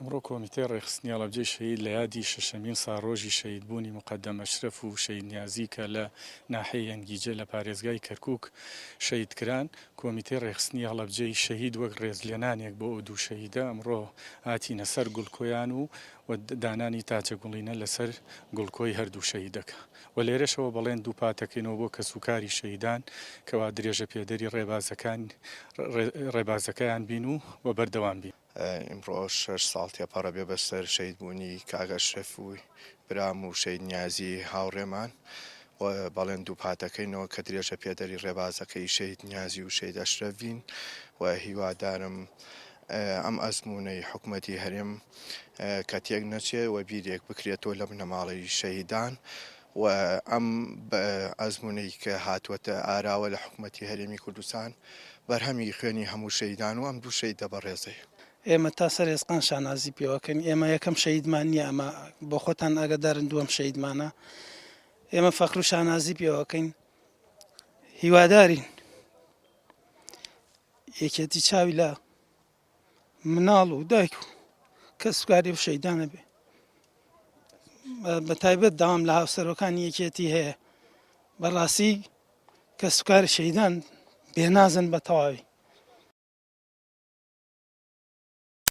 ئەمڕۆ کۆمیتەی ڕێکخستنی هەڵەبجەی شەهید لە یادی شەشەمین ساڕۆژی شەهیدبوونی موقەدەم ئەشرەف و شەهید نیازی کە لە ناحیەی یەنگیجە لە پارێزگای کەرکوک شەهید کران، کۆمیتەی ڕێکخستنی هەڵەبجەی شەهید وەک ڕێزلێنانێک بۆ ئەو دوو شەهیدە ئەمڕۆ هاتینە سەر گوڵکۆیان و و دانانی تاجەگوڵینە لەسەر گوڵکۆی هەردوو شەهیدەکە و لێرەشەوە بەڵێن دووپاتەکەینەوە بۆ کەسوکاری شەهیدان کەوا درێژەپێدەری ڕێبازەکان ڕێبازەکەیان بین و و بەردەوام بین. ئیمڕۆ شەش ساڵ تێپەڕەبێ بەسەر شەهید بوونی کاک ئەشرەف و برام و شەهید نیازی هاوڕێمان و بەڵێن دووپاتەکەینەوە کە درێژە پێدەری ڕێبازەکەی شەهید نیازی و شەهید ئەشرەف بین و هیوادارم ئەم ئەزموونەی حکومەتی هەرێم کە تێک نەچێ و بیرێک بکرێتەوە لە بنەماڵەی شەهیدان و ئەم ئەزموونەی کە هاتووەتە ئاراوە لە حکومەتی هەرێمی کوردستان بەرهەمی خوێنی هەموو شەهیدان و ئەم دوو شەهیدە بەڕێزەیە. ئێمە تا سەر ئێسقان شانازی پێوەکەین، ئێمە یەکەم شەهیدمان نییە، ئەمە بۆ خۆتان ئاگادارن دووەم شەهیدمانە، ئێمە فەخر و شانازی پێوەکەین، هیوادارین یەکێتی چاوی لە مناڵ و دایک و کەسوکاری و شەیدانە بێ بە تایبەت داوام لە هاوسەرۆکانی یەکێتی هەیە بەڕاستی کەسوکاری شەیدان بێنازن بە تەواوی.